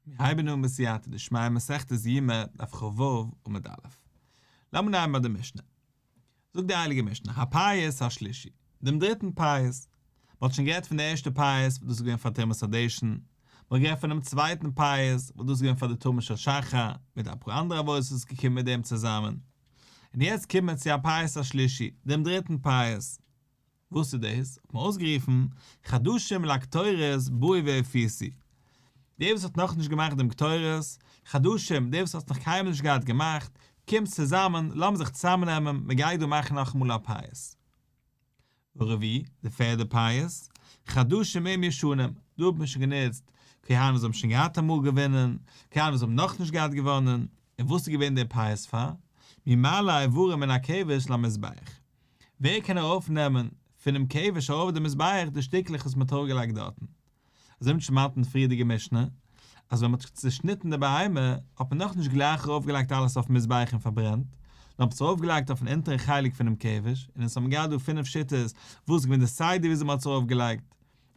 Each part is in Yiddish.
מיר הייבן אן בסייעתא דשמיא מסכת יומא דף כ"ו עמוד א'. לאמיר נעמען ביי די משנה. זאגט די הייליגע משנה, הפייס השלישי, דעם דריטן פייס. מען האט שוין גערעדט פון די ערשטע פייס וואס דאס איז געווען פאר תרומת הדשן, מען האט גערעדט פונעם צווייטן פייס וואס דאס איז געווען פאר די תמיד של שחר, מיט אפאר אנדערע עבודות וואס איז געקומען מיט דעם צוזאמען. און יעצט קומט מען צו הפייס השלישי, דעם דריטן פייס. וואס איז דאס? האט מען אויסגערופן, חדשים לקטורת בואו והפיסו. דער וואס האט נאכנישט געמאכט דעם קטורת, חדשים, דער וואס האט נאך קיינמאל נישט געהאט געמאכט, קומט צוזאמען, לאמיר זיך צוזאמנעמען, מען גייט דא מאכן נאכאמאל א פייס. ורביעי, די פערדע פייס, חדשים עם ישנים, דא האט מען שוין גענוצט כהנים וואס האבן שוין געהאט אמאל געווינען, כהנים וואס האבן נאכנישט געהאט געוואנען, און וואס איז געווען דער פייס פאר? מי מעלה איברים מן הכבש למזבח. ווער קען ארויף נעמען פונעם כבש ארויף די מזבח די שטיקלעך וואס מען האט ארויף געלייגט דארטן? אזוי האט מען שוין אין פריערדיגע משנה, אז ווען מען האט צושניטן די בהמה האט מען נאך נישט גלייך ארויף געלייגט אלעס אויפן מזבח און פארברענט, נאר האט עס ארויף געלייגט אויפן אונטערן חלק פונעם כבש, און אונז האבן געהאט דא פינף שיטות וואס איז געווען די סדר וויאזוי מען האט עס ארויף געלייגט,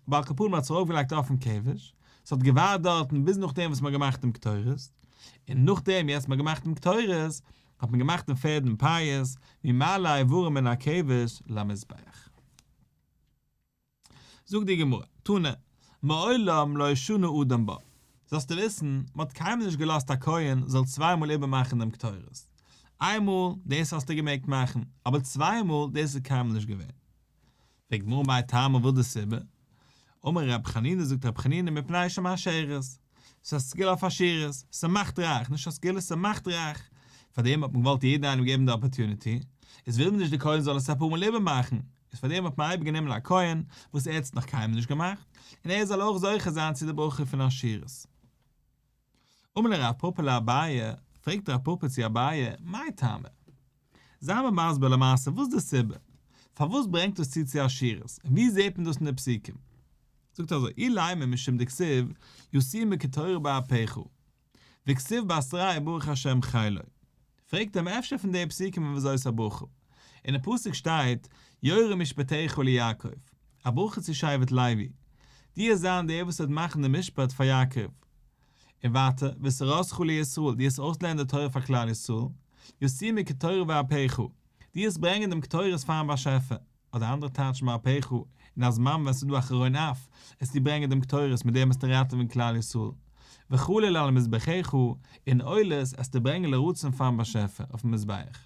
אבער על כל פנים מען האט עס ארויף געלייגט אויפן כבש, עס האט געווארט דארטן ביז נאכדעם וואס מען האט געמאכט דעם קטורת, און נאכדעם יעצט מען האט געמאכט דעם קטורת, האט מען געמאכט דעם פערדן פייס, מי מעלה איברים מן הכבש למזבח. זאגט די גמרא, תנא, מעולם לא שנה אדם בה, זאלסטו וויסן, מען האט קיינמאל נישט געלאזט א כהן זאל צוויי מאל איבערמאכן דעם קטורת. איין מאל, דאס האסטו געמעגט מאכן, אבער צוויי מאל, דאס איז קיינמאל נישט געווען. פרעגט די גמרא מאי טעמא וואס די סיבה? אמר רב חנינא זאגט רב חנינא מפני שמעשרת, ס'איז א סגולה אויף עשירות, ס'מאכט רייך, נישט א סגולה ס'מאכט רייך, פארדעם האט מען געוואלט יעדן איינעם געבן די opportunity, איז וויל מען נישט די כהן זאל עס אפאר מאל איבערמאכן, איז פארדעם האט מען אייביג גענומען א כהן וואס ער האט עס נאך קיינמאל נישט געמאכט, און ער זאל אויך זוכה זיין צו די ברכה פון עשירות. אמר ליה רב פפא לאביי, פרעגט רב פפא צו אביי, מאי טעמא? זיי מיר מסביר למעשה וואס די סיבה? פארוואס ברענגט דאס צו צו עשירות? און ווי זעט מען דאס אין די פסוקים? זאגט ער אזוי, אילימא משום דכתיב ישימו קטורה באפך, וכתיב בתריה ברוך השם חילו. פרעגט ער אים אפשר פון די פסוקים און וזאת הברכה? אין די פסוק שטייט יורה משפטיך ליעקב, א ברכה צו שבט לוי, דו וועסט זיין דער וואס וועט מאכן די משפט פאר יעקב. און ווייטער, ותורתך לישראל, דו וועסט אויסלערנען די תורה פאר כלל ישראל, ישימו קטורה באפך, דו וועסט ברענגען דעם קטורת פארן באשעפער, אדער אנדערע טייטשן באפך, אין א זמן ווען ס'איז דא א חרון אף, וועסטו ברענגען דעם קטורת, מיט דעם וועסטו ראטעווען כלל ישראל, וחליל על מזבחך, און עולות וועסטו ברענגען לרצון פארן באשעפער, אויפן מזבח.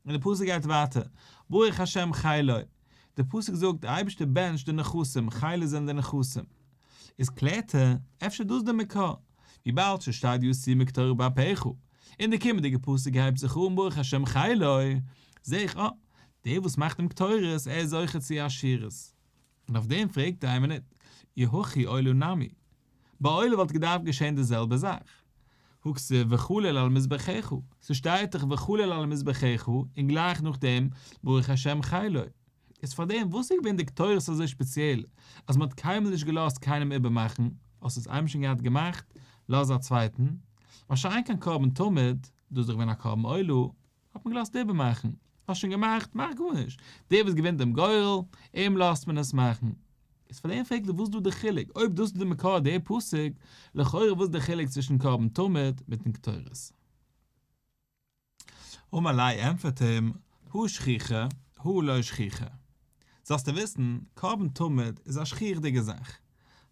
און די פסוק גייט ווייטער, ברוך השם חילו, די פסוק זאגט די אייבערשטער בענטשט די נכסים, חילו זענען די נכסים. איז קלערט ער, אפשר דאס די מקור, וויבאלד ס'שטייט ישימו קטורה באפך, און די קומענדיגע פסוק הייבט זיך אן ברוך השם חילו, זעה איך אה, דער וואס מאכט דעם קטורת, ער איז זוכה צו עשירות. און אויף דעם פרעגט ער איין מינוט, אי הכי עולה נמי, ביי עולה וואלט געדארפט געשען די זעלבע זאך, הא כתיב וחליל על מזבחך, ס'שטייט דאך וחליל על מזבחך און גלייך נאכדעם ברוך השם חילו, איז פארדעם וואס איז געווען די קטורת אזוי שפעציעל אז מ'האט קיינמאל נישט געלאזט קיינעם איבערמאכן, האסט עס איינמאל שוין געהאט געמאכט, לאז א צווייטן, מה שאין כן קרבן תמיד, דאס איז דאך געווען א קרבן עולה, האט מען געלאזט איבערמאכן, האסט שוין געמאכט, מאך גארנישט, דער וואס געווינט דעם גורל, אים לאזט מען עס מאכן. איז פאר דעם פרעגט ער וואס איז דא די חילוק, אויב דאס איז די מקור די פסוק, לכאורה וואס איז די חילוק צווישן קרבן תמיד מיטן קטורת? אמר ליה ענטפערט אים, הא שכיחא, הא לא שכיחא. זאלסטו וויסן, קרבן תמיד איז א שכיח'דיגע זאך.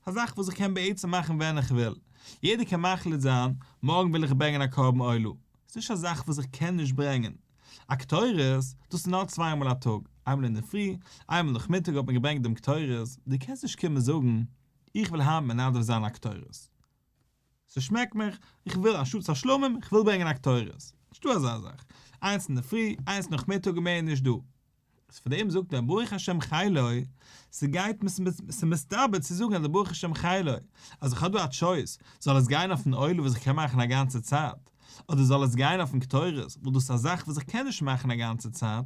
א זאך וואס איך קען בעצם מאכן ווען איך וויל. יעדער קען מחליט זיין, מארגן וויל איך ברענגען א קרבן עולה. ס'איז נישט א זאך וואס איך קען נישט ברענגען. א קטורת, דאס איז נאר צוויי מאל א טאג, איינמאל אינדערפרי, איינמאל נאכמיטאג האט מען געברענגט דעם קטורת, דו קענסט נישט קומען זאגן, איך וויל היינט מנדב זיין א קטורת. ס'שמעקט מיך, איך וויל אנשטאטס א שלמים, איך וויל ברענגען א קטורת. נישטא אזא זאך. איינס אינדערפרי, איינס נאכמיטאג און מער איז נישט דא. איז פאר דעם זאגט ער ברוך השם חילו, ס'גייט ס'מסתבר צו זאגן אז ברוך השם חילו, אז איך האב דא א choice, זאל עס גיין אויפן עולה וואס איך קען מאכן א גאנצע צייט, אדער זאל עס גיין אויפן קטורת וואס דאס איז א זאך וואס איך קען נישט מאכן א גאנצע צייט,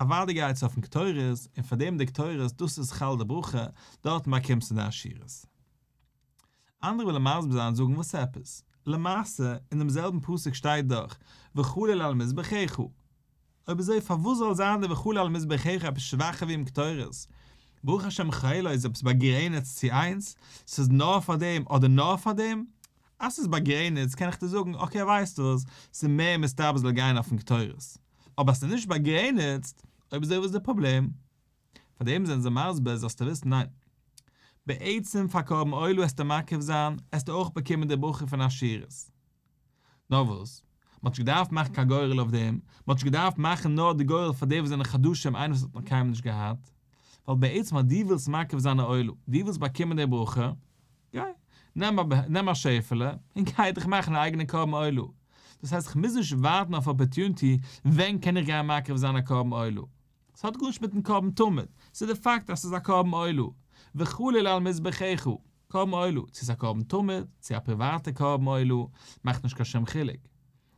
אוודאי גייט עס אויפן קטורת, און פאר דעם די קטורת דאס איז חל די ברכה, דארטן באקומסטו די עשירות. אנדערע ווילן מסביר זיין זאגן וואס עפעס? למעשה אין דעם זעלבן פסוק שטייט דאך וחליל על מזבחך. אויב אזוי פארוואס זאל זיין די וחליל על מזבחך עפעס שוואכער ווי עם קטורת? ברוך השם חילו איז עפעס באגרעניצט צו איינס? ס'איז נאר פאר דעם אדער נאר פאר דעם? אז ס'איז באגרעניצט קען איך דיר זאגן, okay ווייסט וואס, ס'איז מער מסתבר ס'זאל גיין אויפן קטורת. אבער אז ס'איז נישט באגרעניצט, אויב אזוי וואס איז די פראבלעם? פאר דעם זענען זיי מסביר זאלסטו וויסן ניין. בעצם פאר קרבן עולה עסטו מקריב זיין, עסטו אויך באקומען די ברכה פון עשירות. נאר וואס? מ'האט נישט געדארפט מאכן קיין גורל אויף דעם, מ'האט נישט געדארפט מאכן נאר די גורל פאר די וואס זענען חדשים איינער וואס האט נאך קיינמאל נישט געהאט, ווייל בעצם אז דו ווילסט מקריב זיין א עולה, דו ווילסט באקומען די ברכה, גיי, נעם א שעפעלע און גיי דיך מאכן א אייגענע קרבן עולה. דאס הייסט איך מוז נישט ווארטן אויף opportunity ווען קען איך גיין מקריב זיין א קרבן עולה. ס'האט גארנישט מיטן קרבן תמיד, ס'איז די פאקט אז ס'איז א קרבן עולה, וכליל על מזבחך, קרבן עולה, צו ס'איז א קרבן תמיד, צו א פריוואטע קרבן עולה, מאכט נישט קיין שום חילוק.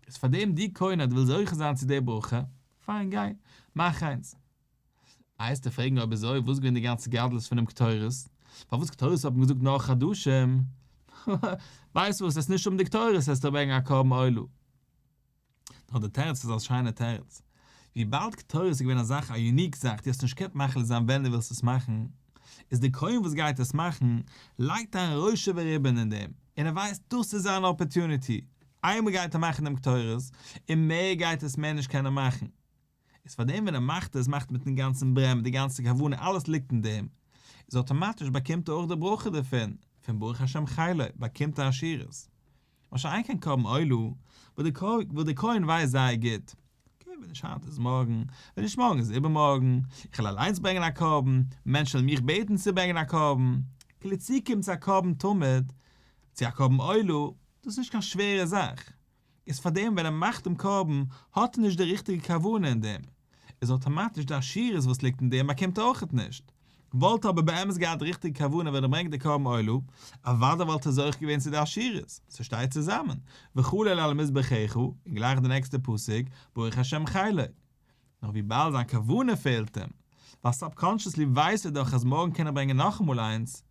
איז פארדעם די כהן אז דו ווילסט זוכה זיין צו די ברכה, פיין גיי, מאך איינס. וועסטו פרעגן אויב אזוי וואס איז געווען די גאנצע גדלות פונעם קטורת? פארוואס קטורת האט מען געזאגט נאר חדשים? ווייסט וואס, עסט נישט האבן די קטורת עסטו ברענגען א קרבן עולה. נאר די תירוץ איז א שיינע תירוץ. וויבאלד קטורת איז געווען א זאך א unique זאך דו האסט נישט געקענט מחליט זיין ווען דו ווילסט עס מאכן, איז די כהן וואס גייט עס מאכן לייגט אריין ראשו ורובו אין דעם, און ער ווייסט דאס איז זיין opportunity, איינמאל גייט ער מאכן דעם קטורת, און מער גייט עס מער נישט קענען מאכן. איז פארדעם ווען ער מאכט עס מאכט ער מיטן גאנצן ברען מיט די גאנצע כוונה אלעס ליגט אין דעם, איז אטאמאטיש באקומט ער אויך די ברכה דערפון, פון ברוך השם חילו באקומט ער עשירות. מה שאין כן קרבן עולה, וואס די כהן ווייסט זייער גוט, okay ווען נישט היינט איז מארגן, ווען נישט מארגן איז איבערמארגן, איך וועל אליינס ברענגען א קרבן, מענטשן וועלן מיך בעטן צו ברענגען א קרבן, כאילו צוקומען צו א קרבן תמיד, צו א קרבן עולה, דאס איז נישט קיין שווערע זאך, איז פארדעם ווען ער מאכט דעם קרבן האט ער נישט די ריכטיגע כוונה אין דעם, איז אטאמאטיש די עשירות וואס ליגט אין דעם באקומט ער אויכעט נישט. וואלט ער אבער באמת געהאט די ריכטיגע כוונה ווען ער ברענגט די קרבן עולה, אוודאי וואלט ער זוכה געווען צו די עשירות, ס'שטייט צוזאמען, וכליל על מזבחך, און גלייך די נעקסטע פסוק, ברוך השם חילו. נאר וויבאלד זיין כוונה פעלט אים, ווייל subconsciously ווייסט ער דאך אז מארגן קען ער ברענגען נאכאמאל איינס,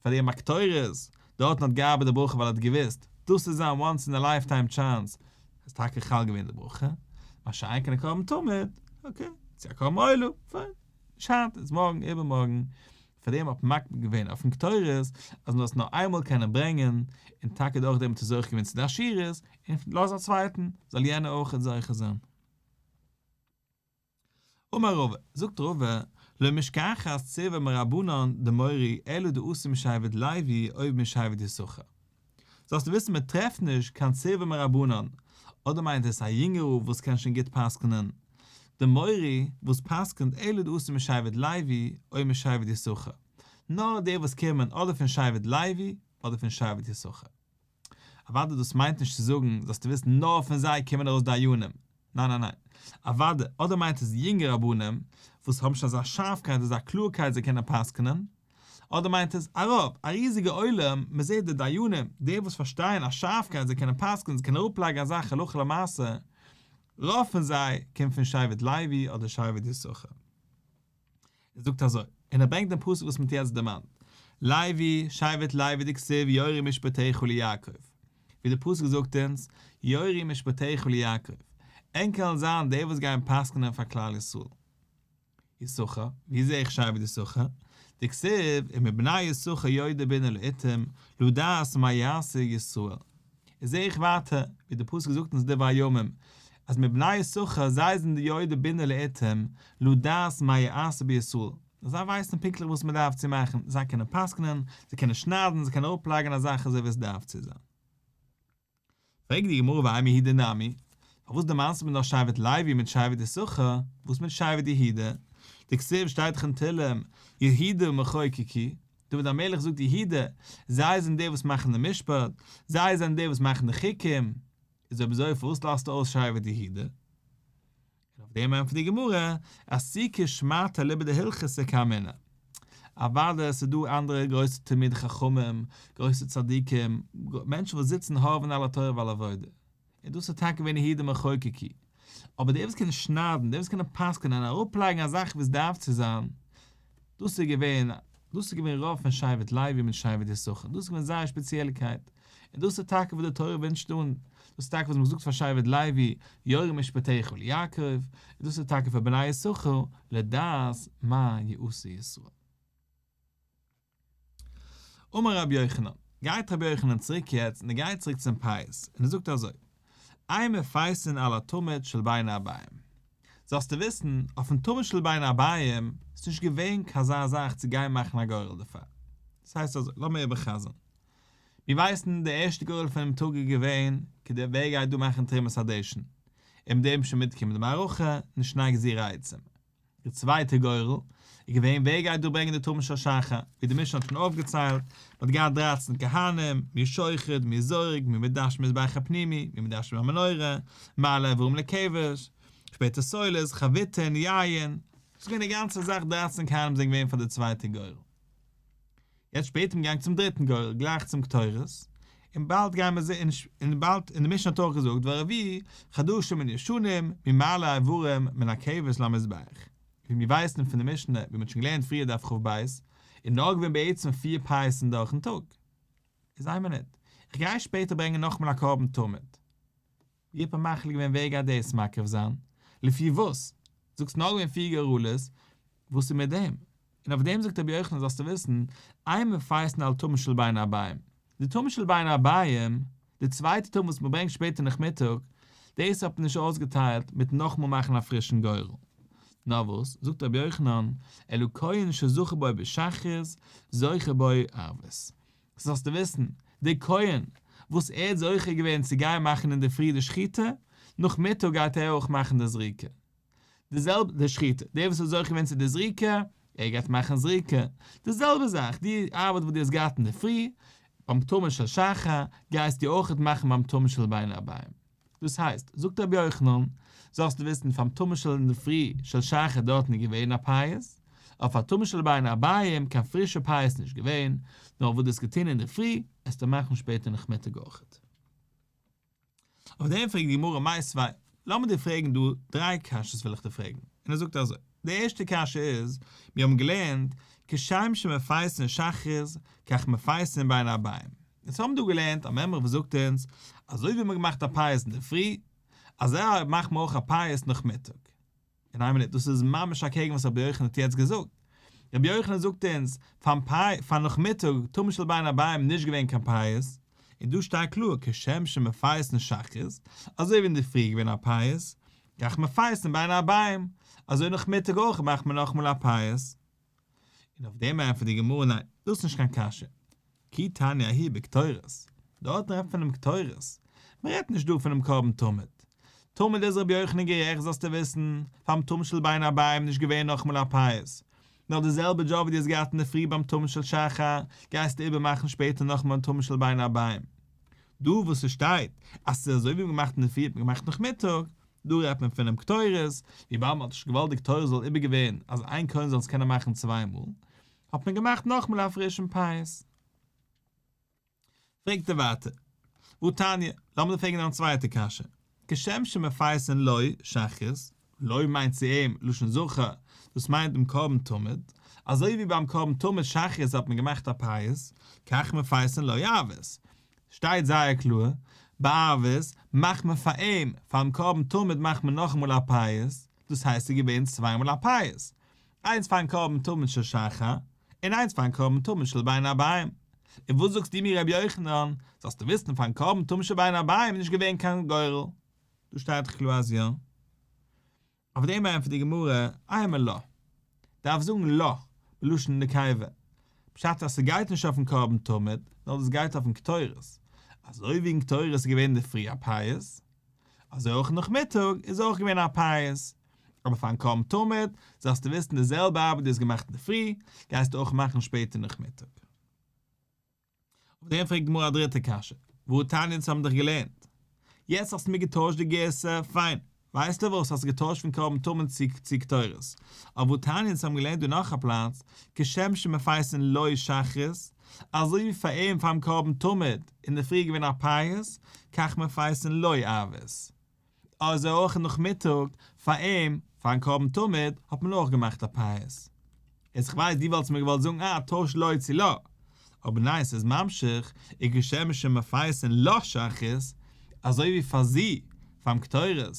פאר די קטורת, דארטן האט געארבעט די ברכה ווייל ער האט געוואוסט, דאס איז זיין once in a lifetime chance, איז טאקע חל געווען די ברכה, מה שאין כן א קרבן תמיד, okay, צו א קרבן עולה, פיין, נישט היינט, איז מארגן, איבערמארגן, פאר דעם האט מען מקפיד געווען אויפן קטורת, אז מען זאל עס נאר איינמאל קענען ברענגען, און טאקע דורכדעם האט ער זוכה געווען צו די עשירות, און לאז א צווייטן, זאל יענער אויכעט זוכה זיין. אמר רבא, זאגט רבא, לא משכחת ציבור מרבנן דמורי אלא דאתו משבט לוי או משבט יששכר. זאלסטו וויסן מען טרעפט נישט קיין ציבור מרבנן, אדער מיינט עס א יונגער רב וואס קען שוין גוט פסק'נען, דמורי וואס פסק'נט אלא דאתו משבט לוי או משבט יששכר, נאר די וואס קומען אדער פון שבט לוי אדער פון שבט יששכר. אוודאי דאס מיינט נישט צו זאגן זאלסטו וויסן נאר פון זיי קומען ארויס דיינים, ניין ניין ניין, אוודאי, אדער מיינט עס יונגע רבנים וואס האבן שוין אזא שארפקייט אזא קלארקייט זיי קענען פסק'נען, אדער מיינט עס א רוב, א ריזיגע עולם, מען זעט די דיינים, די וואס פארשטייען א שארפקייט זיי קענען פסק'נען זיי קענען אראפלייגן א זאך הלכה למעשה, רוב פון זיי קומט פון שבט לוי אדער שבט יששכר. ער זאגט אזוי, און ער ברענגט דעם פסוק וואס מ'האט יעצט דערמאנט, לוי, שבט לוי דכתיב יורו משפטיך ליעקב, ווי דער פסוק זאגט אונז, יורו משפטיך ליעקב, ענק וועלן זיין די וואס גייען פסק'נען פאר כלל ישראל. יששכר, ווי זע איך שבט יששכר? דכתיב, ומבני יששכר יודעי בינה לעתים, לדעת מה יעשה ישראל. איז זע איך ווייטער, ווי דער פסוק זאגט אונז דברי הימים, אז מבני יששכר זיי זענען די יודעי בינה לעתים, לדעת מה יעשה בישראל, זיי ווייסן פונקטליך וואס מען דארף צו מאכן, זיי קענען פסק'נען, זיי קענען שניידן, זיי קענען אראפלייגן א זאך אזוי ווי עס דארף צו זיין. פרעגט די גמרא ואימא יהודה נמי, פארוואס דערמאנסטו מיר נאר שבט לוי מיט שבט יששכר, וואס מיט שבט יהודה? דכתיב שטייט דאך אין תהלים, יהודה מחוקקי, דוד המלך זאגט יהודה, זיי זענען די וואס מאכן די משפט, זיי זענען די וואס מאכן די חוקים, איז אויב אזוי פארוואס לאזטו אויס שבט יהודה? און אויף דעם ענטפערט די גמרא, אסוקי שמעתא אליבא דהלכתא קאמינא. אוודאי עס איז דא אנדערע גרויסע תלמידי חכמים, גרויסע צדיקים, מענטשן וואס זיצן הארעווען על התורה ועל העבודה, און דאס איז טאקע געווען יהודה מחוקקי. אבער די וואס קענען שניידן, די וואס קענען פסק'נען און אראפלייגן א זאך ווי עס דארף צו זיין, דאס איז געווען, דאס איז געווען רוב פון שבט לוי מיט שבט יששכר, דאס איז געווען זייער שפעציעלקייט, און דאס איז טאקע וואס די תורה ווינטשט אן, דאס איז טאקע וואס מען האט געזאגט פאר שבט לוי, יורו משפטיך ליעקב, און דאס איז טאקע פאר בני יששכר, לדעת מה יעשה ישראל. אמר רבי יוחנן, גייט רבי יוחנן צוריק יעצט און ער גייט צוריק צום פייס און ער זאגט אזוי, אין מפייסין על התמיד של בין הערביים. זאלסטו וויסן, אויפן תמיד של בין הערביים איז נישט געווען קיין אזא זאך צו גיין מאכן א גורל דערפאר. דאס הייסט אזוי, לאמיר איבערחזר'ן. מיר ווייסן די ערשטע גורל פונעם טאג איז געווען, כדי ווער גייט דא מאכן תרומת הדשן. און מיט דעם שוין מיטגעקומען די מערכה, און שני גזירי עצים. די צווייטע גורל איז געווען ווער גייט דא ברענגען די תמיד של שחר, ווי די משנה האט שוין אויפגעציילט, מען האט געהאט דרייצן כהנים, מי שוחט, מי זורק, מי מדשן במזבח הפנימי, מי מדשן במנורה, מעלה איברים לכבש, שפעטער סולת, חביתין, יין, ס'איז געווען די גאנצע זאך דרייצן כהנים זענען געווען פאר די צווייטע גורל. יעצט שפעטער מיר געגאנגען צום דריטן גורל, גלייך צום קטורת, און באלד גייען מיר זען, און באלד, און די משנה האט אויך געזאגט והרביעי, חדשים מן ישנים, מי מעלה איברים מן הכבש למזבח. ווי מיר ווייסן פון די משנה, ווי מען האט שוין געלערנט פריער דף כ"ב, איז נאר געווען בעצם פיר פייסן דורכן טאג. איז איין מינוט, איך גיי שפעטער ברענגען נאכאמאל א קרבן תמיד. ווי האט מען מחליט געווען ווער גייט דאס מקריב זיין? לפי וואס? זאגסט נאר געווען פיר גורלות, וואס איז מיט דעם? און אויף דעם זאגט רבי יוחנן זאלסטו וויסן, אין מפייסין על תמיד של בין הערביים, די תמיד של בין הערביים, די צווייטע תמיד וואס מען ברענגט שפעטער נאכמיטאג, דאס האט מען נישט אויסגעטיילט מיט נאכאמאל מאכן א פרישן גורל. נאר וואס, זאגט רבי יוחנן, אלא כהן שזכה בו בשחרית, זוכה בו ערבית. זאלסטו וויסן, דער כהן וואס ער האט זוכה געווען צו גיין מאכן אינדערפרי די שחיטה, נאכמיטאג גייט ער אויך מאכן די זריקה. די זעלבע די שחיטה, דער וואס האט זוכה געווען צו די זריקה, ער גייט מאכן זריקה. די זעלבע זאך, די ארבעט וואס דו האסט געהאט אינדערפרי, ביים תמיד של שחר, גייסטו אויך מאכן ביים תמיד של בין הערביים. דאס הייסט, זאגט רבי יוחנן, זאלסטו וויסן פארן תמיד של אינדערפרי של שחר דארטן איז געווען א פייס, אויף א תמיד של בין הערביים קיין פרישע פייס נישט געווען, נאר וואס דו האסט געטון אינדערפרי עסטו מאכן שפעטער נאכמיטאג אויכעט. אויף דעם פרעגט די גמרא מיתיבי, לאמיר דיר פרעגן דא דריי קשיות וויל איך דיר פרעגן, און ער זאגט אזוי, די ערשטע קשיא איז, מיר האבן געלערנט, כשם שמפייסין שחרית, כך מפייסין בין הערביים, אונז האבן דא געלערנט א מימרא וואס זאגט אונז, אזוי ווי מ'האט געמאכט א פייס אינדערפרי, אזוי מאכט מען אויך א פייס נאכמיטאג. און איין מינוט, דאס איז ממש אקעגן וואס רבי יוחנן האט יעצט געזאגט. רבי יוחנן זאגט אונז, פארן פיי, פאר נאכמיטאג, תמיד של בין הערביים נישט געווען קיין פייס, און דא שטייט קלאר כשם שמפייסין שחרית, אזוי ווי אינדערפרי איז געווען א פייס, כך מפייסין בין הערביים, אזוי נאכמיטאג אויך מאכט מען נאכאמאל א פייס. און אויף דעם ענטפערט די גמרא ניין, דאס איז נישט קיין קשיא, כי תניא ההיא בקטורת, דארטן רעדט מען פונעם קטורת, מען רעדט נישט דא פונעם קרבן תמיד, תמיד איז רבי יוחנן גערעכט זאלסטו וויסן, פארן תמיד של בין הערביים נישט געווען נאכאמאל א פייס, נאר די זעלבע דזשאב ווי דו האסט געהאט אינדערפרי ביים תמיד של שחר, גייסטו איבערמאכן שפעטער נאכאמאל ביים תמיד של בין הערביים. דא וואס עס שטייט אז ס'איז אזוי ווי מ'האט געמאכט אינדערפרי האט מען געמאכט נאכמיטאג, דא רעדט מען פונעם קטורת, וויבאלד מ'האט נישט געוואלט די קטורת זאל איבערגעווערן אז איין כהן זאל עס קענען מאכן צוויי מאל, האט מען געמאכט נאכמאל א פרישן פייס. פרעגט ער ווייטער, והא תניא, לאמיר דיר פרעגן דיין צווייטע קשיא, כשם שמפייסין לו שחרית, לו מיינט צו אים, לשון זכר, דאס מיינט דעם קרבן תמיד, אזוי ווי ביים קרבן תמיד שחרית האט מען געמאכט א פייס, כך מפייסין לו ערבית, שטייט זייער קלאר, ביי ערבית מאכט מען פאר אים, פארן קרבן תמיד מאכט מען נאכאמאל א פייס, דאס הייסט ס'איז געווען צוויי מאל א פייס, איינס פארן קרבן תמיד של שחר, און איינס פארן קרבן תמיד של בין הערביים. און וואס זאגסטו מיר רבי יוחנן, זאלסטו וויסן פארן קרבן תמיד של בין הערביים איז נישט געווען קיין גורל. דא שטייט דאך קלאר אז יא. אויף דעם ענטפערט די גמרא, אימא לה. דארף זאגן לה, בלשון נקבה. פשט אז ס'גייט נישט אויפן קרבן תמיד, נאר דאס גייט אויפן קטורת. אזוי ווי אין קטורת איז געווען אינדערפרי א פייס, אזוי אויך נאכמיטאג איז אויך געווען א פייס. אבער פארן קרבן תמיד, זאלסטו וויסן די זעלבע ארבעט דו האסט געמאכט אינדערפרי, גייסטו אויך מאכן שפעטער נאכמיטאג. אויף דעם פרעגט די גמרא א דריטע קשיא, והא תניא אונז האבן דאך געלערנט, יעצט האסטו מיר געטוישט די גירסא, פיין, ווייסטו וואס, האסט געטוישט פון קרבן תמיד צו צו קטורת, אבער והא תניא אונז האבן געלערנט דא נאך א פלאץ, כשם שמפייסין לו שחרית, אזוי ווי פאר אים פארן קרבן תמיד אינדערפרי געווען א פייס, כך מפייסין לו ערבית. אזוי אויך נאכמיטאג פאר אים, פארן קרבן תמיד, האט מען אויך געמאכט א פייס. איז כ'ווייס דו וואלטסט מיר געוואלט זאגן אה טויש לו צו לה, אבער ניין ס'איז ממשיך, וכשם שמפייסין לה שחרית, אזוי ווי פאר זי, פארן קטורת,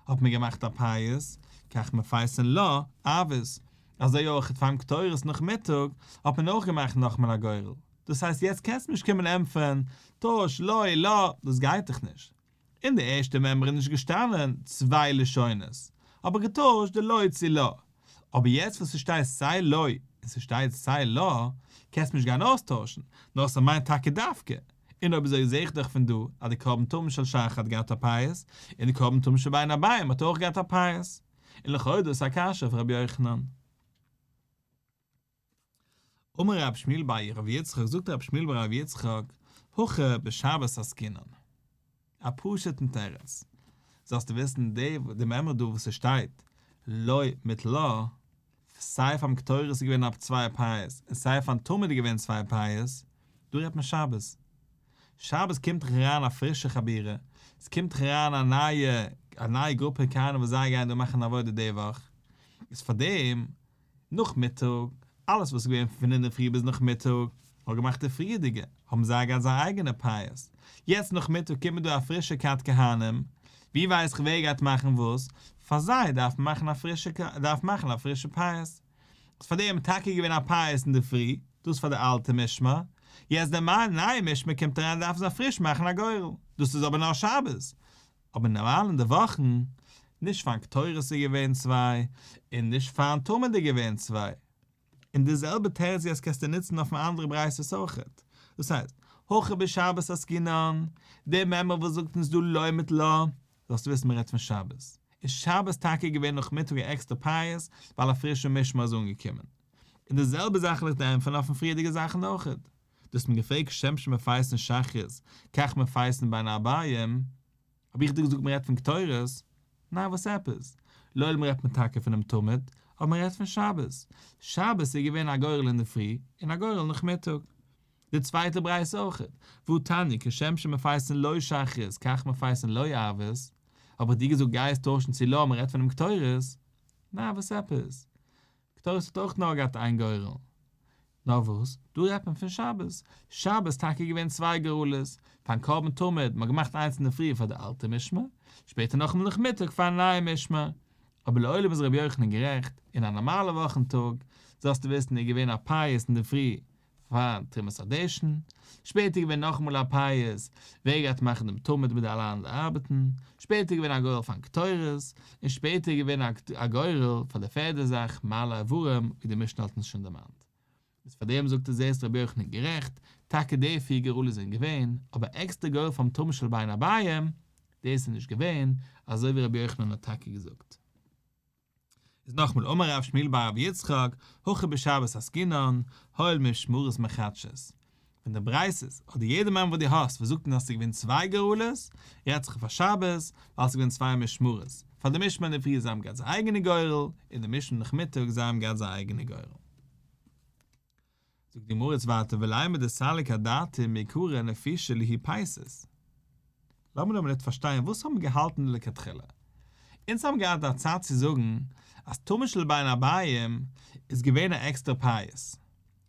האט מען געמאכט א פייס, כך מפייסין לה ערבית, אזוי אויך פארן קטורת נאכמיטאג האט מען אויך געמאכט נאכמאל א גורל. דאס הייסט יעצט קענסטו נישט קומען ענטפערן, טויש לא לה, דאס גייט דאך נישט. אין די ערשטע מימרא איז נישט געשטאנען צוויי לשונות, האב איך געטוישט די לא צו לה. אבער יעצט וואס ס'שטייט סיי לא און ס'שטייט סיי לה, קענסטו נישט גיין אויסטוישן, נאר ס'מיינט טאקע דווקא. און אויב אזוי זעה איך דאך פון דא אז די קרבן תמיד של שחר האט געהאט א פייס, און די קרבן תמיד של בין הערביים האט אויך געהאט א פייס. און לכאורה דאס איז א קשיא אויף רבי יוחנן. אמר רב שמואל בר רב יצחק, זאגט רב שמואל בר רב יצחק, הכא בשבת עסקינן. א פשוט'ן תירוץ. זאלסטו וויסן די די מימרא דא וואס ס'שטייט לא מיט לה, סיי פאר'ן קטורת איז געווען א צוויי פייס און סיי פאר'ן תמיד איז געווען צוויי פייס, דא רעדט מען שבת. שבת קומט דאך אריין א פרישע חבורה, ס'קומט דאך אריין א נייע א נייע גרופע כהנים וואס זיי גייען דא מאכן עבודה די וואך, איז פארדעם נאכמיטאג, אלעס וואס איז געווען פון אינדערפרי ביז נאכמיטאג, האט געמאכט די פריערדיגע, האבן זיי געהאט זייער אייגענע פייס. יעצט נאכמיטאג קומט דא א פרישע כת כהנים, ווי ווייס איך ווער גייט מאכן וואס, פאר זיי דארף מען מאכן א פרישע דארף מאכן א פרישע פייס. איז פאר דעם טאקע געווען א פייס אינדערפרי, דאס פאר די אלטע משמר, יעצט די נייע משמר קומט אריין דארפן זיי פריש מאכן א גורל, דאס איז אבער נאר שבת, אבער נארמאל אין די וואכן, נישט פארן קטורת איז געווען צוויי, און נישט פארן תמיד איז געווען צוויי. און די זעלבע תירוץ יעצט קענסטו נוצן אויפן אנדערע ברייתות אויכעט. דאס הייסט, הכא בשבת עסקינן, די מימרא וואס זאגט אונז דא לא מיט לה, זאלסטו וויסן מ'רעדט פון שבת. איז שבת טאקע געווען נאכמיטאג א עקסטער פייס, ווייל א פרישע משמר איז אנגעקומען. און די זעלבע זאך וועל איך דיר ענטפערן אויפן פריערדיגע זאכן אויכעט. דו האסט מיר געפרעגט כשם שמפייסין שחרית כך מפייסין בין הערביים, האב איך דיר געזאגט מען רעדט פון קטורת, ניין וואס עפעס? לעולם רעדט מען טאקע פונעם תמיד, אבער מען רעדט פון שבת, שבת איז געווען א גורל אינדערפרי און א גורל נאכמיטאג. די צווייטע ברייתא אויכעט, והא תניא כשם שמפייסין לו שחרית כך מפייסין לו ערבית, האב איך דיר געזאגט גיי עס טוישן צו לה מען רעדט פונעם קטורת, ניין וואס עפעס? קטורת האט אויך נאר געהאט איין גורל. נאר וואס, דא רעדט מען פון שבת. שבת איז טאקע געווען צוויי גורלות, פארן קרבן תמיד, מ'האט געמאכט איינס אינדערפרי פאר די אלטע משמר, שפעטער נאכאמאל נאכמיטאג פארן נייע משמר. אבער לעולם איז רבי יוחנן גערעכט, אין א נארמאלע וואכן טאג, זאלסטו וויסן איז געווען א פייס אינדערפרי פאר תרומת הדשן, שפעטער געווען נאכאמאל א פייס ווער גייט מאכן דעם תמיד מיט די אלע אנדערע ארבעטן, שפעטער געווען א גורל פארן קטורת, און שפעטער געווען א גורל פאר די פערדע זאך מעלה איברים ווי די משנה האט אונז שוין דערמאנט. איז פאר דעם זאגט ער זעסט רבי יוחנן גערעכט, טאקע די פיר גורלות זענען געווען, אבער עקסטער גורל פארן תמיד של בין הערביים, דאס איז נישט געווען, אזוי ווי רבי יוחנן האט טאקע געזאגט. איז נאכמאל אמר רב שמואל בר רב יצחק, הכא בשבת עסקינן, הואיל משמרות מחדשות. פון די ברייתות, אדער יעדע מימרא וואס דו האסט וואס זאגט אונז אז ס'איז געווען צוויי גורלות, רעדט זיך אויף א שבת, ווייל ס'איז געווען צוויי משמרות. פאר די משמר אינדערפרי זיי האבן געהאט זייער אייגענע גורל, און די משמר נאכמיטאג זיי האבן געהאט זייער אייגענע גורל. זאגט די גמרא יעצט ווייטער ולימא דסליק אדעתין מעיקרא נפישי להו פייסות. לאמיר נאר א מינוט פארשטיין וואס האבן מיר געהאלטן לכתחילה. אונז האבן געהאט א צד צו זאגן אז תמיד של בין הערביים איז געווען א עקסטערע פייס.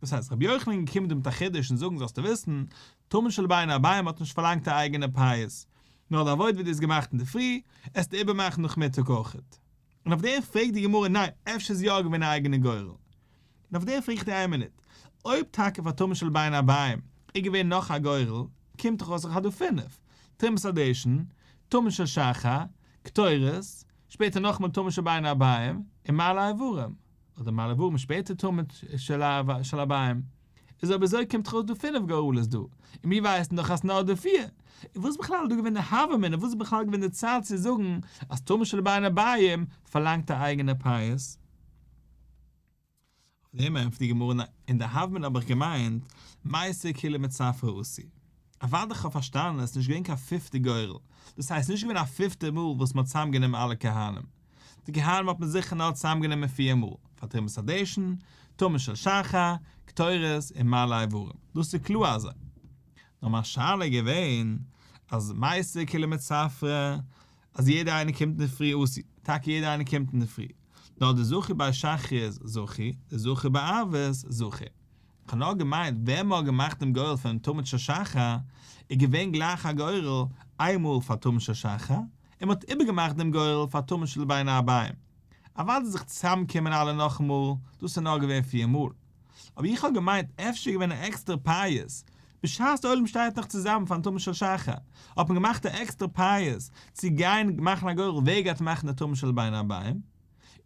דאס הייסט רבי יוחנן איז געקומען דא מיט א חידוש און זאגן זאלסטו וויסן, תמיד של בין הערביים האט נישט פארלאנגט א אייגענע פייס, נאר די עבודה ווי דו האסט געמאכט אינדערפרי, עסטו איבערמאכן נאכמיטאג אויכעט. און אויף דעם פרעגט די גמרא ניין אפשר איז יא געווען א אייגענע גורל. און אויף דעם פרעג איך דיר איין מינוט, אויב טאקע פאר תמיד של בין הערביים איז געווען נאך א גורל, קומט דאך אויס איך האב דא פינף, תרומת הדשן, תמיד של שחר, קטורת, שפעטער נאכאמאל תמיד של בין הערביים, און מעלה איברים, אדער מעלה איברים שפעטער תמיד של הערביים. איז אויב אזוי קומט דאך אויס דא פינף גורלות דא, און מיר ווייסן דאך אז ס'נאר דא פיר. און וואס איז בכלל דא געווען די הוה אמינא, וואס איז בכלל געווען די צד צו זאגן אז תמיד של בין הערביים פארלאנגט א אייגענע פייס? אויף דעם ענטפערט די גמרא ניין, אין די הוה אמינא האב איך געמיינט מייתי כולהו מצפרא אתו. אוודאי איך האב פארשטאנען עס איז נישט געווען קיין פיפטע גורל, דאס הייסט נישט געווען א פיפטע מאל וואס מען האט צוזאמגענומען אלע כהנים, די כהנים האט מען זיכער נאר צוזאמגענומען פיר מאל, פאר תרומת הדשן, תמיד של שחר, קטורת און מעלה איברים, דאס איז קלאר אזוי. נאר מיין שאלה איז געווען אז מייתי כולהו מצפרא אז יעדער איינער קומט אינדערפרי אתו, טאקע יעדער איינער קומט אינדערפרי, נאר דזכו בי שחרית זכו, דזכו בי ערבית זכו. כ'האב נאר געמיינט ווען מ'האט געמאכט דעם גורל פונעם תמיד של שחר איז געווען גלייך א גורל איינמאל פאר תמיד של שחר, און מ'האט איבערגעמאכט דעם גורל פאר תמיד של בין הערביים. אוודאי זיך צוזאמקומען אלע נאכאמאל, דאס איז נאר געווען פיר מאל. אבער איך האב געמיינט אפשר איז געווען א עקסטערע פייס, בשעת די עולם שטייט נאך צוזאמען פארן תמיד של שחר, האט מען געמאכט א עקסטערע פייס צו גיין מאכן א גורל ווער גייט מאכן די תמיד של בין הערביים,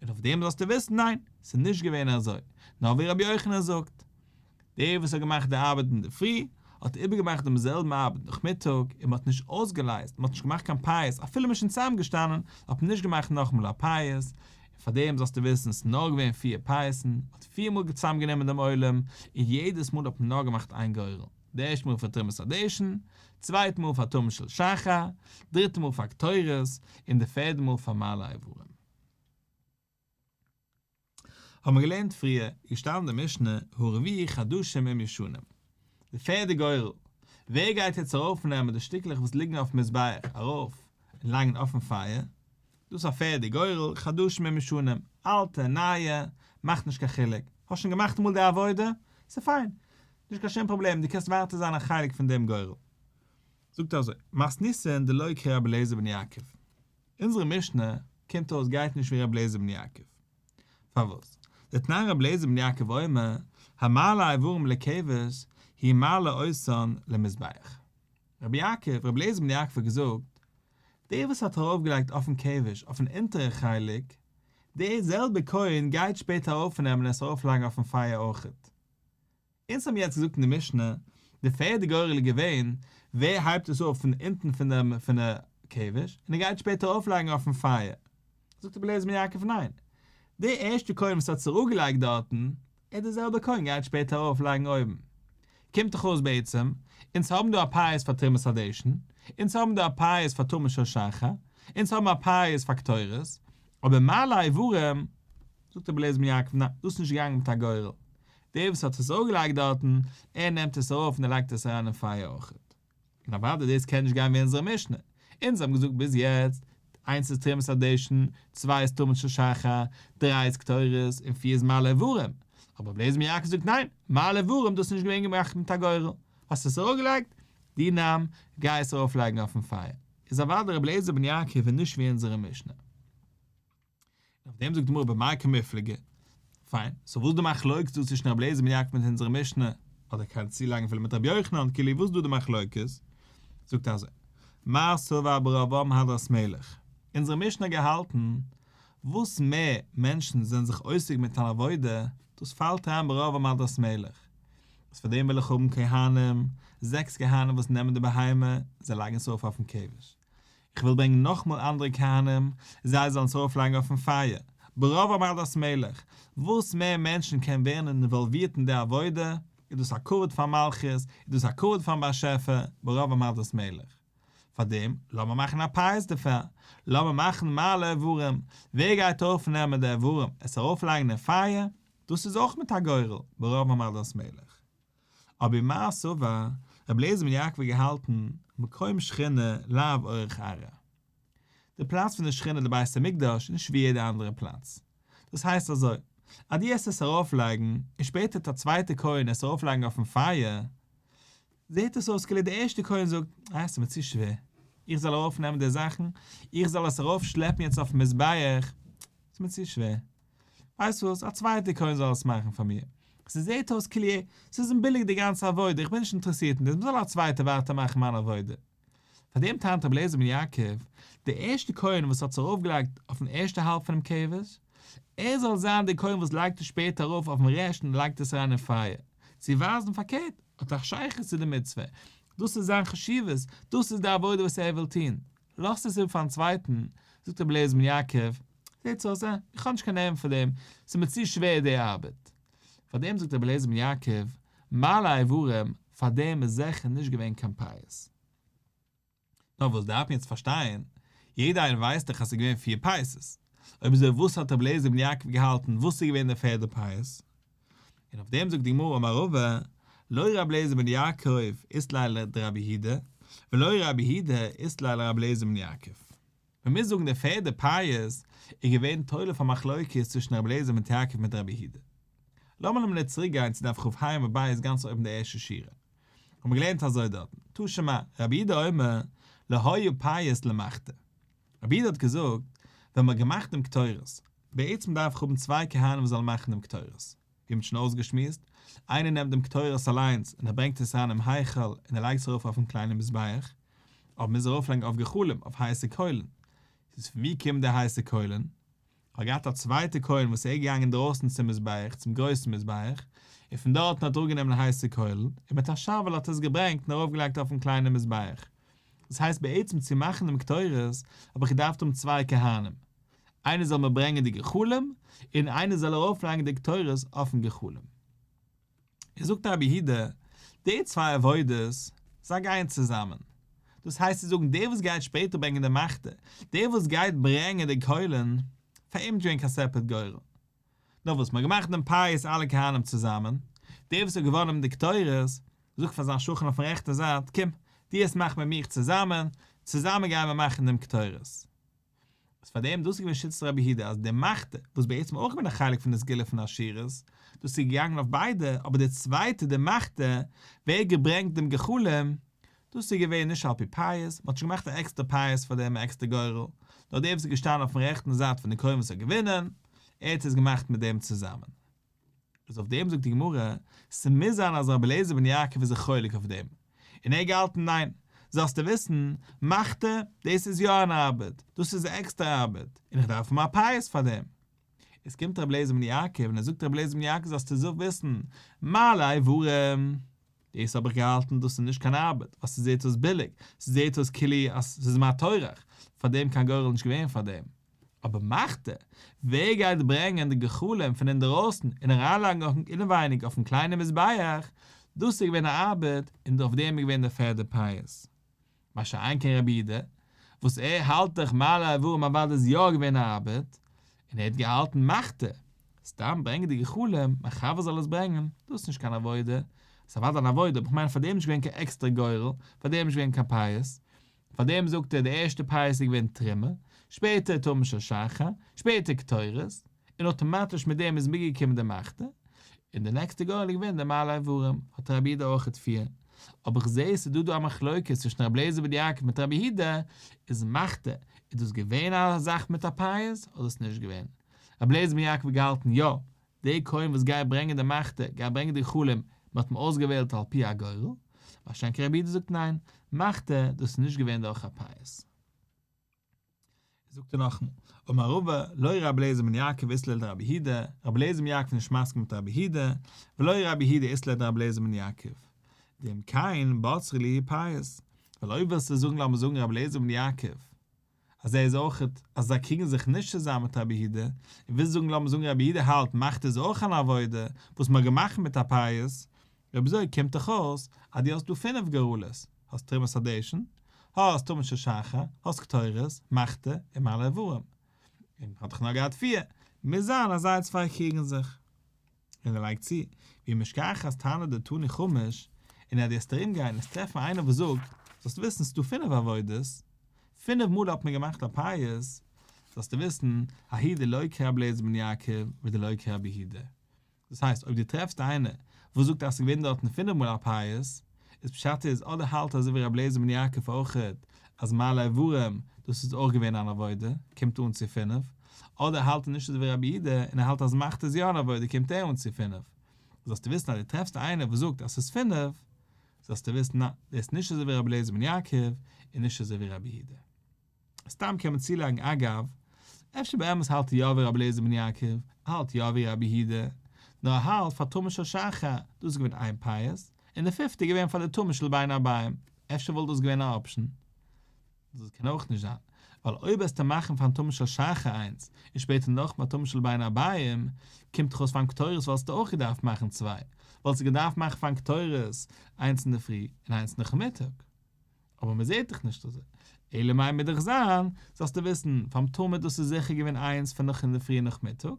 און אויף דעם זאלסטו וויסן ניין, ס'איז נישט געווען אזוי, נאר ווי רבי יוחנן זאגט, דער וואס האט געמאכט די ארבעט אינדערפרי, האט איבערגעמאכט דעם זעלבן ארבעט נאכמיטאג, און מען האט נישט אויסגעלייזט, מען האט נישט געמאכט קיין פייס, אפילו מען איז שוין צוזאמגעשטאנען, האט מען נישט געמאכט נאכאמאל א פייס, און פאר דעם זאלסטו וויסן, ס'איז נאר געווען פיר פייסן, מען האט פיר מאל צוזאמגענומען דעם עולם, און יעדעס מאל האט מען נאר געמאכט איין גורל, די ערשטע מאל פאר תרומת הדשן, צווייטע מאל פאר תמיד של שחר, דריטע מאל פאר קטורת, און די פערדע מאל פאר מעלה איברים. האבן מיר געלערנט פריער, איז געשטאנען די משנה, הרביעי חדשים עם ישנים. די פערדע גורל, ווער גייט יעצט ארויפנעמען די שטיקלעך וואס ליגן אויפן מזבח ארויף און לייגן אויפן פייער? דאס איז א פערדע גורל, חדשים עם ישנים, אלטע, נייע, מאכט נישט קיין חילוק, האסט שוין געמאכט אמאל די עבודה? ס'איז פיין, נישט קיין שום פראבלעם, דו קענסט ווייטער זיין א חלק פון דעם גורל. זאגט ער אזוי, מתניתין דלא כרבי אליעזר בן יעקב. אונזערע משנה קומט אויס גייט נישט ווי רבי אליעזר בן יעקב. פארוואס? דתנן רבי אליעזר בן יעקב אומר, המעלה איברים לכבש, הוא מעלה אותן למזבח. רבי יעקב, רבי אליעזר בן יעקב האט געזאגט, דער וואס האט ארויפגעלייגט אויפן כבש אויפן אונטערע חלק, דער זעלבער כהן גייט שפעטער ארויפנעמען און עס ארויפלייגן אויפן פייער אויכעט. אונז האבן יעצט געזאגט אין די משנה, די פערדע גורל איז געווען, ווער הייבט עס אויף פון אונטן פון דעם פון די כבש, און ער גייט שפעטער ארויפלייגן אויפן פייער. זאגט רבי אליעזר בן יעקב ניין, דער ערשטער כהן וואס האט עס אראפגעלייגט דארטן, ער דער זעלבער כהן גייט שפעטער ארויפלייגן אויבן. קומט דאך אויס בעצם, אונז האבן דא א פייס פאר תרומת הדשן, אונז האבן דא א פייס פאר תמיד של שחר, אונז האבן א פייס פאר קטורת, אבער מעלה איברים, זאגט רבי אליעזר בן יעקב ניין, דאס איז נישט געגאנגען מיט א גורל, דער וואס האט עס אראפגעלייגט דארטן, ער נעמט עס ארויף און ער לייגט עס אריין אין פייער אויכעט. און אוודאי דאס קען נישט גיין ווי אונזערע משנה. אונז האבן געזאגט ביז יעצט, איינס איז תרומת הדשן, צוויי איז תמיד של שחר, דריי איז קטורת, און פיר איז מעלה איברים. אבער רבי אליעזר בן יעקב זאגט ניין, מעלה איברים דאס איז נישט געווען געמאכט מיט א גורל. האסט עס אראפגעלייגט, דו נעם, גיי עס ארויפלייגן אויפן פייער. איז אוודאי רבי אליעזר בן יעקב איז נישט ווי אונזערע משנה. און אויף דעם זאגט די גמרא במאי קמיפלגי. פיין, סאו וואס איז די מחלוקת דא צווישן רבי אליעזר בן יעקב מיט אונזערע משנה, אדער קען צולייגן אפילו מיט רבי יוחנן, כאילו וואס איז דא די מחלוקת? זאגט ער אזוי, מר סבר ברוב עם הדרת מלך, אונזערע משנה האט געהאלטן, וואס מער מענטשן זענען זיך עוסק מיט אן עבודה, דאס פאלט אריין ברוב עם הדרת מלך, איז פאר דעם וויל איך האבן כהנים, זעקס כהנים וואס נעמען די בהמה, זיי לייגן עס ארויף אויפן כבש. איך וויל ברענגען נאכמאל אנדערע כהנים, זיי זאלן עס ארויפלייגן אויפן פייער, ברוב עם הדרת מלך, וואס מער מענטשן קען ווערן אינוואלווירט אין די עבודה, איז דאס א כבוד פאר מלכות, איז דאס א כבוד פארן באשעפער, ברוב עם הדרת מלך. פארדעם, לאמיר מאכן א פייס דערפאר, לאמיר מאכן מעלה איברים, ווער גייט ארויפנעמען די איברים, עס ארויפלייגן אין פייער, דאס איז אויך מיט א גורל, ברוב עם הדרת מלך. אבער מר סבר, רבי אליעזר בן יעקב האט געהאלטן, מקום שכינה לאו אורח ארעא. די פלאץ פון די שכינה די בית המקדש איז נישט ווי יעדע אנדערע פלאץ. דאס הייסט אזוי, אז דו העסט עס ארויפלייגן, און שפעטער וועט א צווייטע כהן עס ארויפלייגן אויפן פייער, זעט עס אויס כאילו די ערשטע כהן זאגט, אה, ס'איז מיר צו שווער, איך זאל ארויפנעמען די זאכן, איך זאל עס ארויפשלעפן יעצט אויפן מזבח, ס'איז מיר צו שווער. ווייסט וואס, א צווייטער כהן זאל עס מאכן פאר מיר. ס'זעט אויס כאילו ס'איז אים ביליג די גאנצע עבודה, איך בין נישט אינטערעסירט אין דאס, מ'זאל א צווייטער ווייטער מאכן מיין עבודה. פאר דעם טענה'ט רבי אליעזר בן יעקב, דער ערשטער כהן וואס האט עס ארויפגעלייגט אויפן ערשטע האלב פונעם כבש, ער זאל זיין דער כהן וואס לייגט עס שפעטער ארויף אויפן רעשט און לייגט עס אריין אין פייער, צו ווייזן פארקערט, האט א שייכות צו די מצוה, דאס איז זיין חשיבות, דאס איז די עבודה וואס ער וויל טון, לאזט עס איבער פארן צווייטן, זאגט רבי אליעזר בן יעקב, זעט אויס אה, איך האב נישט קיין נערוון פאר דעם, ס'איז מיר צו שווער די ארבעט. פאר דעם זאגט רבי אליעזר בן יעקב, מעלה איברים, פאר דעם איז זיכער נישט געווען קיין פייס. נאר וואס דארף מען יעצט פארשטיין, יעדער איינער ווייסט דאך אז ס'איז געווען פיר פייסעס, אויב אזוי וואס האט רבי אליעזר בן יעקב געהאלטן וואס איז געווען דער פערדע פייס? און אויף דעם זאגט די גמרא אמר רבא, לא רבי אליעזר בן יעקב אית ליה לדרבי יהודה, ולא רבי יהודה אית ליה לרבי אליעזר בן יעקב. מען מוז זאגן די פערדע פייס איז געווען תולה פאר מחלוקת צווישן רבי אליעזר בן יעקב מיט רבי יהודה. לאמיר נאר צוריק גיין צו דף כ"ה עמוד ב' גאנץ אויבן די ערשטע שורה. האבן מיר געלערנט אזוי דארטן, תא שמע, רבי יהודה אומר, לא היה פייס למחתה. רבי יהודה האט געזאגט, ווען מען האט געמאכט דעם קטורת, בעצם דארף איך האבן צוויי כהנים וואס זאלן מאכן דעם קטורת, ווי מען האט שוין אויסגעשמועסט, איינער נעמט דעם קטורת אליינס און ער ברענגט עס אריין אין היכל און ער לייגט עס ארויף אויפן קליינעם מזבח, אבער מ'מוז ארויפלייגן אויף גחלים, אויף הייסע קוילן. איז פון וואו קומט די הייסע קוילן? כ'האב געהאט א צווייטע כהן וואס ער איז געגאנגען אינדרויסן צום מזבח, צום גרויסן מזבח, און פון דארטן האט ער אראפגענומען הייסע קוילן, און מיט א שאוועל האט ער עס געברענגט און ארויפגעלייגט אויפן קליינעם מזבח. דאס הייסט בעצם צו מאכן דעם קטורת האב איך געדארפט האבן צוויי כהנים, איינער זאל מיר ברענגען די גחלים, און איינער זאל ארויפלייגן די קטורת אויפן גחלים. איז זאגט רבי יהודה, די צוויי עבודות, זיי גייען צוזאמען. דאס הייסט צו זאגן, דער וואס גייט שפעטער ברענגען די מחתה, דער וואס גייט ברענגען די קוילן, פאר אים איז נישט געווען קיין separate גורל. נאר וואס מ'האט געמאכט דעם פייס אלע כהנים צוזאמען, דער וואס האט געוואנען די קטורת, זאגט פאר זיין שכן אויפן רעכטע זייט, קום, דו עס מאך מיט מיך צוזאמען, צוזאמען גייען מיר מאכן דעם קטורת. איז פאר דעם דאס איז געווען שיטת רבי יהודה אז די מחתה, וואס בעצם אויך געווען א חלק פון די סגולה פון עשירות, דאס איז געגאנגען אויף ביידע, אבער די צווייטע די מחתה, ווער האט געברענגט דעם גחלים, דאס איז געווען נישט על פי פייס, מען האט נישט געמאכט א עקסטער פייס פאר דעם א עקסטער גורל, נאר דער וואס איז געשטאנען אויפן רעכטן זייט פון די כהן וואס האט געווינען, ער האט עס געמאכט מיט דעם צוזאמען. איז אויף דעם זאגט די גמרא, ס'מוז זיין אז רבי אליעזר בן יעקב איז זיך חולק אויף דעם, און ער האט געהאלטן ניין, זאלסטו וויסן, מחתה, דאס איז יא אן ארבעט, דאס איז עקסטער ארבעט, און איך דארף האבן א פייס פאר דעם. עס קומט רבי אליעזר בן יעקב און ער זאגט רבי אליעזר בן יעקב זאלסטו זאל וויסן, מעלה איברים, דאס האב איך געהאלטן דאס איז נישט קיין ארבעט, ווייל ס'זעט אויס ביליג, ס'זעט אויס כאילו אז ס'איז מה טורח, פאר דעם קיין גורל נישט געווען פאר דעם. אבער מחתה, ווער גייט ברענגען די גחלים פון אינדערויסן און אריינלייגן אויפן אינעווייניג אויפן קליינעם מזבח, דאס איז געווען א ארבעט און אויף דעם איז געווען דער פערדע פייס. מה שאין כן רבי יהודה, וואס ער האלט דאך מעלה איברים אוודאי איז יא געווען א ארבעט, און ער האט געהאלטן מחתה, סתם ברענגען די גחלים, מיין חבר זאל עס ברענגען, דאס איז נישט קיין עבודה, עס איז אוודאי אן עבודה, אבער איך מיין פאר דעם איז נישט געווען קיין עקסטערע גורל, פאר דעם איז נישט געווען קיין פייס, פאר דעם זאגט ער די ערשטע פייס איז געווען תרומה, שפעטער תמיד של שחר, שפעטער קטורת, און אויטאמאטיש מיט דעם איז מיטגעקומען די מחתה, און די נעקסטע גורל איז געווען די מעלה איברים, האט רבי יהודה אויכעט פיר. אבער איך זעה ס'איז דא דא א מחלוקת צווישן רבי אליעזר בן יעקב מיט רבי יהודה, איז מחתה, איז דאס געווען א זאך מיט א פייס, אדער איז נישט געווען? רבי אליעזר בן יעקב האט געהאלטן יא, דער כהן וואס גייט ברענגען די מחתה, גייט ברענגען די גחלים, מען האט אים אויסגעוועלט על פי הגורל, מה שאין כן רבי יהודה זאגט ניין, מחתה, דאס איז נישט געווען דורך א פייס. זאגט ער נאכאמאל, אמר רבא, לא רבי אליעזר בן יעקב אית ליה דרבי יהודה, רבי אליעזר בן יעקב איז נישט מסכים מיט רבי יהודה, ולא רבי יהודה אית ליה דרבי אליעזר בן יעקב. דאם כן בצרי להו פייס, ווייל אויב ווילסטו זאגן לאמיר זאגן רבי אליעזר בן יעקב, אז ער איז אויכעט, אז זיי קריגן זיך נישט צוזאם מיט רבי יהודה, און ווילסט זאגן לאמיר זאגן רבי יהודה האלט מחתה איז אויך אן עבודה וואס מ'האט געמאכט מיט א פייס, אויב אזוי קומט דאך אויס אז דו האסט דא פינף גורלות, האסט תרומת הדשן, האסט תמיד של שחר, האסט קטורת, מחתה, און מעלה איברים. און האט דאך נאר געהאט פיר, מוז זיין אז זיי צוויי קריגן זיך. און ער לייגט צו, ואי משכחת תנא דתני חמש, און אז דו וועסט ארום גיין און טרעפן איינער וואס זאגט, זאלסטו וויסן ס'איז דא פינף עבודות, פינף מאל האט מען געמאכט א פייס, זאלסטו וויסן, ההוא דלא כרבי אליעזר בן יעקב ודלא כרבי יהודה. דאס הייסט אויב דו טרעפסט איינער וואס זאגט אז ס'איז געווען דארטן פינף מאל א פייס, איז פשט איז אדער האלט אזוי ווי רבי אליעזר בן יעקב אויכעט אז מעלה איברים דאס איז אויך געווען אן עבודה, קומט אן צו פינף, אדער האלט ער נישט אזוי ווי רבי יהודה און ער האלט אז מחתה איז יא אן עבודה קומט ער אן צו פינף. זאלסטו וויסן אז דו טרעפסט איינער וואס זאגט אז ס'איז פינף, זאלסטו וויסן אז דאס איז נישט אזוי ווי רבי אליעזר בן יעקב און נישט אזוי ווי רבי יהודה. סתם קען מען צולייגן אגב, אפשר באמת האלט ער יא ווי רבי אליעזר בן יעקב, ער האלט יא ווי רבי יהודה, נאר ער האלט פאר תמיד של שחר, דאס איז געווען איין פייס, און די פיפטע איז געווען פאר די תמיד של בין הערביים, אפשר וואלט דאס געווען א option. דאס קען אויך נישט זיין, ווייל אויב וועסטו מאכן פארן תמיד של שחר איינס, און שפעטער נאך פאר תמיד של בין הערביים, קומט דאך אויס פארן קטורת וואלסטו אויך געדארפט מאכן צוויי, וואלסטו געדארפט מאכן פארן קטורת איינס אינדערפרי און איינס נאכמיטאג. אבער מען זעט דאך נישט אזוי, אלא מאי מוז דאך זיין, זאלסטו וויסן, פאר'ן תמיד דאס איז זיכער געווען איינס פון נאך אינדערפרי און נאכמיטאג,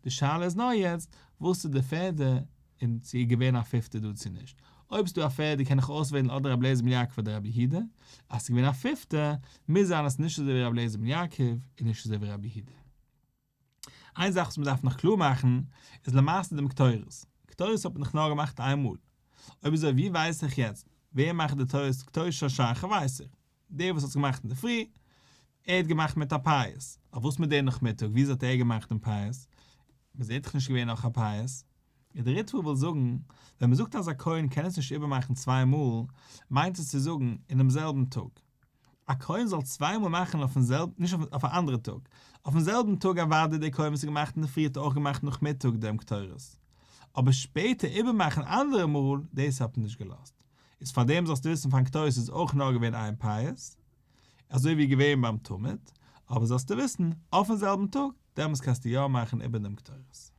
די שאלה איז נאר יעצט, וואס איז די פערדע, און צו איז געווען א פיפטע דא צו נישט. אויב ס'דא א פערדע קען איך אויסוועלן אדער רבי אליעזר בן יעקב אדער רבי יהודה, אז ס'איז געווען א פיפטע, מוז זיין אז ס'איז נישט אזוי ווי רבי אליעזר בן יעקב און נישט אזוי ווי רבי יהודה. איין זאך וואס מ'דארף נאך קלאר מאכן, איז למעשה דעם קטורת. קטורת האט מען דאך נאר געמאכט איין מאל. אויב אזוי ווי ווייס איך יעצט ווער מאכט די קטורת? קטורת של שחר ווייס איך. דער וואס האט עס געמאכט אינדערפרי, ער האט געמאכט מיט א פייס. אבער וואס מיט דער נאכמיטאג, וויאזוי האט ער געמאכט דעם פייס? מ'זעט דאך נישט געווען נאך א פייס. און דער ריטב"א וויל זאגן, ווען מען זאגט אז א כהן קען עס נישט איבערמאכן צוויי מאל, מיינט עס צו זאגן אינעם זעלבן טאג. א כהן זאל צוויי מאל מאכן אויפן זעלבן, נישט אויף א אנדערע טאג, אויפן זעלבן טאג אוודאי דער כהן וואס האט געמאכט אינדערפרי האט אויך געמאכט נאכמיטאג דעם קטורת. אבער שפעטער איבערמאכן אנדערע מאל, דאס האט מען נישט געלאזט. איז פארדעם זאלסטו וויסן פארן קטורת איז אויך נאר געווען איין פייס, אזוי ווי געווען ביים תמיד, אבער זאלסטו וויסן, אויפן זעלבן טאג, דעמאלס קענסטו יא מאכן איבער דעם קטורת.